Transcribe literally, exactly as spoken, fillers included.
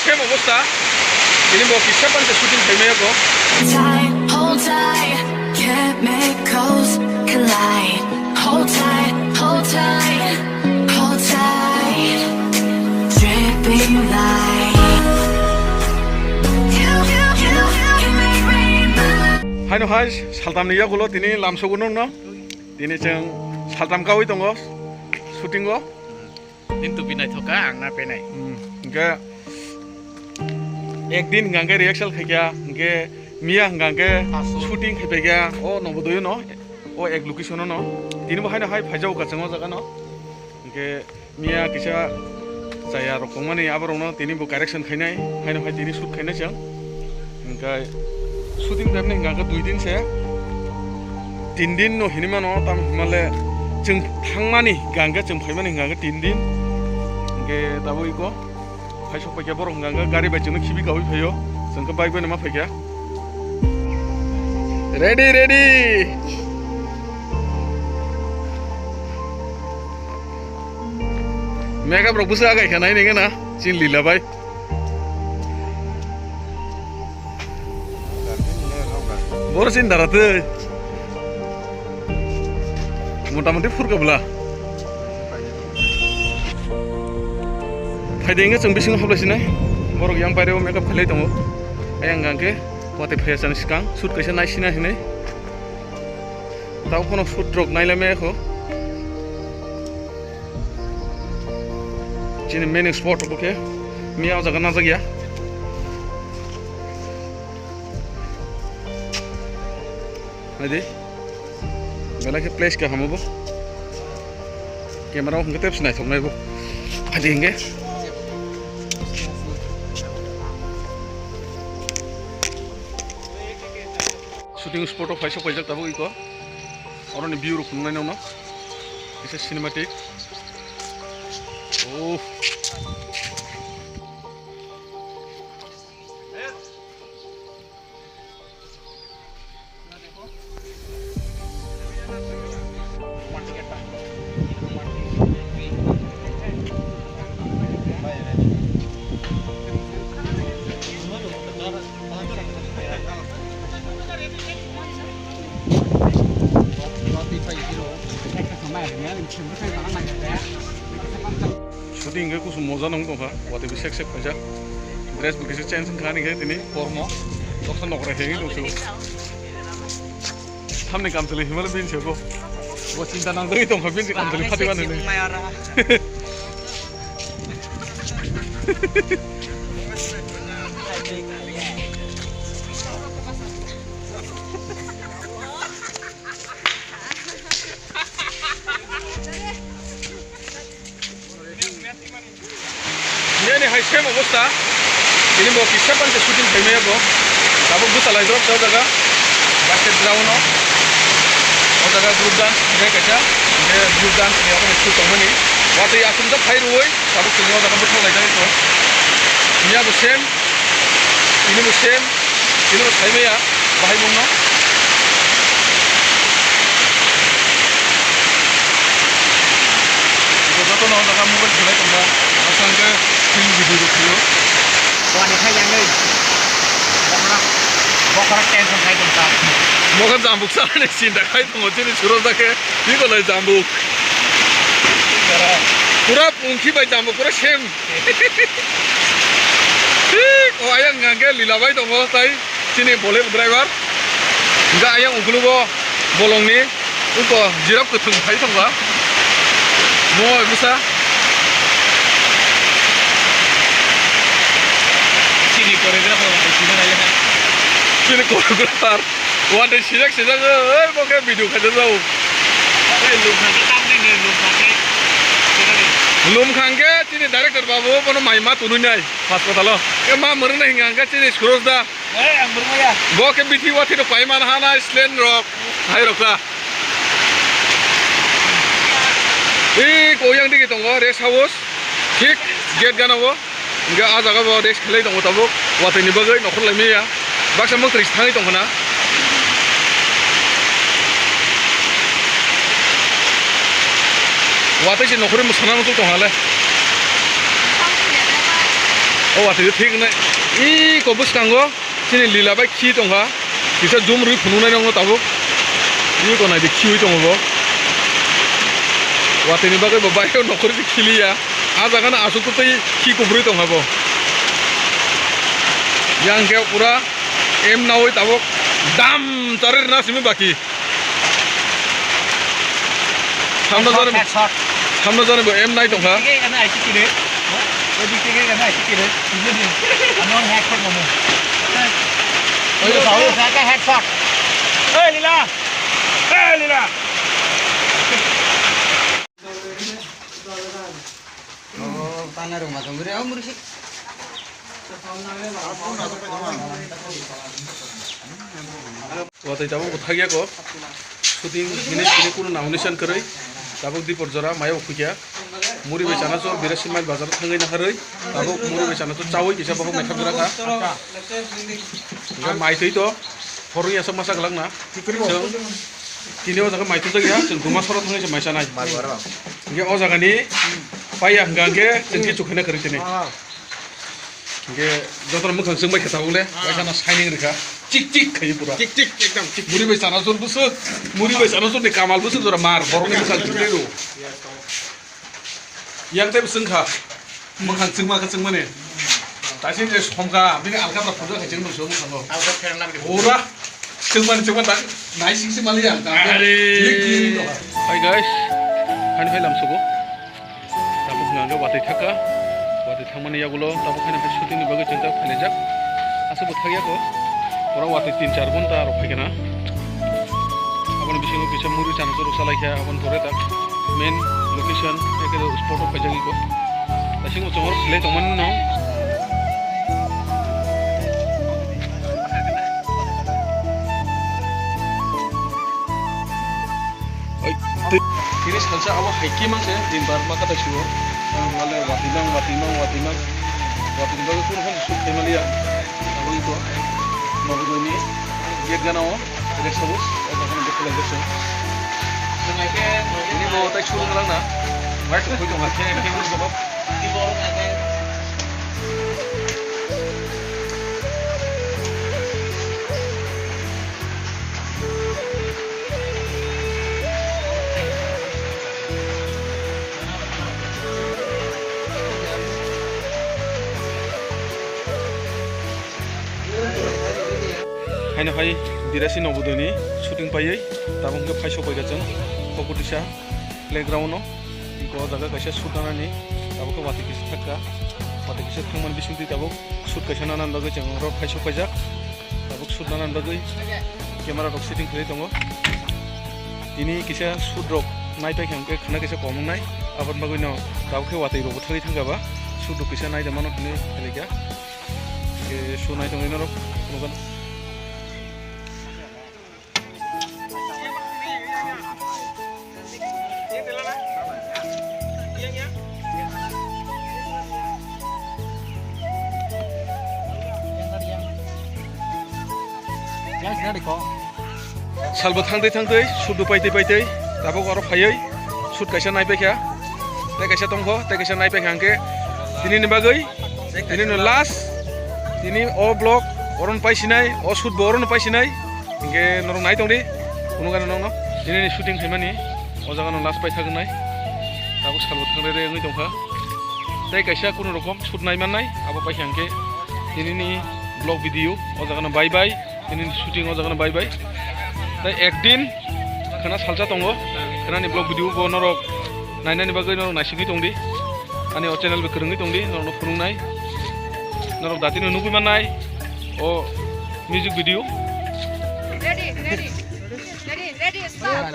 Same obostha. Ini bo kisa panse shooting khai maya ko. Tight, hold tight, chemicals collide. Hold tight, hold tight, hold tight. Dripping light. You, you, you, you can make me mine. Haino hai saltam ni yakulo tini lamsogo nung no. Tini chwng saltam kawi tongo shooting o. Tin tupi naithok kha, ang na penai. Hmm, hingke ekdin hingka hingke rehearsal khaikha, hingke miya hingka hingke shooting khaipaikha, o Nobodoyo no, o ek location o no. Tini bo haino hai phaijao kachang o jaga no. Hingke miya kisa chaya rok tongmani aborok no tini bo correction khainai, haino hai tini shoot khainai chwng. Hingke shooting time ni hingka hingke dui din se, tin din no hinui mano, tam hinmale chwng thangmani hingka hingke chwng phaimani hingka hingke tin din. Hingke tabuk iko hai sok paikha borok hingka hingke gari bai chwngno khibi kaui phaio, chwng khe bike bai no ma phaikha. Ready, ready. Makeup rok bwsa agai kha nai nengena chin lila bai. Boro chin dara tei. Mota moti phurkha bwla. Phaidi hingke chwng bisingo hablai sinai. Borok yang pairebo makeup khailai tongo. Ayang hingke watwi phaiya chani swkang shoot kaisa nai sina hinui. Tabo phano shoot rok nailai maya kho. Chini main spot bo khe miya o jaga najak ya. Naidi. Belai khe place kaham bo. Camera o hwnkhe tei se naithok nai bo. Phaidi hingke. Shooting spot o phaisok paijak tabuk iko. Oroni view rok phunuknai nokno. Kisa cinematic. Oh. Shooting khe kusu moja nung tongkha, watwi bi sek sek paijak. Dress bo kisa change wngkha ani khe tini kormo. Doksa nokrai khe wngwi tongsu. Thamni kamchwlwi himala bini sego. Bo chinta nangjagwi tongkha bini kamchwlwi phatwi mani. Nini hai same obostha. Ini bo kisa panse shooting khai maya bo. Tabuk bwsa lai jok sa jaga. Basket ground o. O jaga group dance khai kaisa. Hingke group dance ni abo shoot tongmani. Watwi aswk jak khai rwui. Tabuk chwng o jaga bwthang lai jagwi tongo. Miya bo same. Ini bo same. Ini bo sai maya. Bahai mungno. Joto no jaga mobile khelai tongkha. Aswk hwnkhe film video rok khlio. Wani khai yang nei. Bokhorok, bokhorok tension khai tongkha. Mokha jambuk sa ni chinta khai tongo chini Suraj da khe. Twi kolai jambuk. Pura pungki bai jambuk pura same. Thik o ayang hwnkha khe lila bai tongo tai chini Bolero driver. Hwnkhe ayang ukulugo bolongni uko jirok kwthwng phai tongba. Mo bai bwsa. Chini choreographer bai sina nai le. Chini choreographer. Watwi sijak sijak, oi, bo khe video khaijak jao. Oi, lum kha khe tamni ni, lum kha khe. Lum kha khe chini director babu bono mai ma tunui nai hospital o. Khe ma mwrwng nai hwnkha khe chini Suraj da. Oi, ang mwrwng ya. Bo khe bithi watwi rok pai man ha nai slen rok. Hai rok ta. Ei, koyang digi tongo rest house. Thik gate gana o. Hingke ah jaga bo rest khlai tongo tabuk, watwi ni bagwi nokhor lai maya, baksa mwktwi se thangwi tongkha na. Watwi se nokhorwi mwsana muchung tongkha le. O watwi thik nai. Iko bwskango chini lila bai khi tongkha. Kisa jum rwi phunuknai nokno tabuk. Iko naidi khiwi tongo bo. Watwini bagwi bo baio nokhorwi khiliya. A jaga no aswk twi khi kubrwi tongkha bo. Yang khe pura em nawi tabuk dam chari rwna simi baki. Samno jani, samno jani bo em nai tongkha. Headshot. Hey, Lila. Hey, Lila. Oh, tana ruma tong re, oh, mursi. Watwi tabuk bo thakya ko. Shooting hini hini kunu nomination kwrwi. Tabuk dipor jora maya bo khukya. Muri bai chana chor birasi mile bazar thangwi naharwi. Tabuk muri bai chana chor chawi kisa bohok naithok gra kha. Mai twi to. Horwi asok masa glak na. Chwng tini o jaga mai twi jak ya. Chwng duma soro thangwi se mai chanai. Hingke o jaga ni paiya hingka hingke chwng kichu khaina kwrwi tini. Hingke jotono mwkhang chwng bai khe tabuk le, waisa no shining rikha, chik chik khai pura. Chik chik, ekdam chik. Muri bai chana chor bwswk, muri bai chana chor ni kamal bwswk jora mar, borok ni mwkhang chwng tei rw. Yang tei bwswng kha, mwkhang chwngma khe chwngmani. Taising je somkha, bini alkatra puja khai chwng nungso mwkhango. Alkatra khe nang di. Pura chwngmani chwngma tak, nai sing sing mali yang. Are. Hi guys, hani phai lam sugo. Tabuk hwnka hwnkhe watwi thakha, watwi thangmani yagulo tabuk haino hai shooting ni bagwi chwng tak phailaijak. Aswk bo thakya kho, borok watwi tin char ghonta rok phaikha na. Aboni bisingo kisa muri chana chorok salaikha, aboni pore tak main location ekhe spot o phaijagwi kho. Aswk bo chwng oro philai tongmani no. Oi, twi. Tini salsa abo hai khe mang se, din bar ma katai suo. Ang wale watwi mang, watwi mang, watwi mang. Watwi ni bagwi kunu hwn shoot khai maliya. Abo ito. Nobo doni gate gana o. Rest house. Abo kunu gate kholai rest house. Ini bo tai shoot ngalang na. Wai tu koi tong ha. Khe, khe, khe, khe. Haino hai Birasi Nobodoi ni shooting paiwi tabuk hwnkhe phai sokbaikha chwng Kokutisa playground o. Iko o jaga kaisa shoot nanani, tabuk khe watwi kisa thakha, watwi kisa thangmani bisingtwi tabuk shoot kaisa nanani bagwi chwng oro phai sokpaijak. Tabuk shoot nanani bagwi camera rok setting khlai tongo. Tini kisa shoot rok naipaikha hwnkhe khwna kisa kom wngnai, aboni bagwino tabuk khe watwi rok bwthagwi thangkha ba shoot rok kisa naida mano hinwi khlaikha. Khe shoot nai tongwi norok nukha. Salbo thangtwi thangtwi, shoot bo paitwi paitwi, tabuk oro phaiwi shoot kaisa naipaikha, tei kaisa tongkho, tei kaisa naipaikha hwnkhe tinini bagwi, tinino last, tini o vlog orono paisinai, o shoot bo orono paisinai. Hingke norok nai tongdi, kunu gana nokno. Nini ni shooting khaimani, o jaga no last paithak wngnai. Tabuk salbo thangrere wngwi tongkha. Tei kaisa kunu rokom shoot nai mannai, abo paikha hingke nini ni vlog video o jaga no bye bye, nini ni shooting o jaga no bye bye. Tei ekdin khana salsa tongo, khana ni vlog video bo norok nainani bagwi norok naisigwi tongdi. Ani o channel bo kwrwngwi tongdi, norokno phunuknai. Norok datino nugwi mannai o music video. Ready, ready. Ready, ready, start.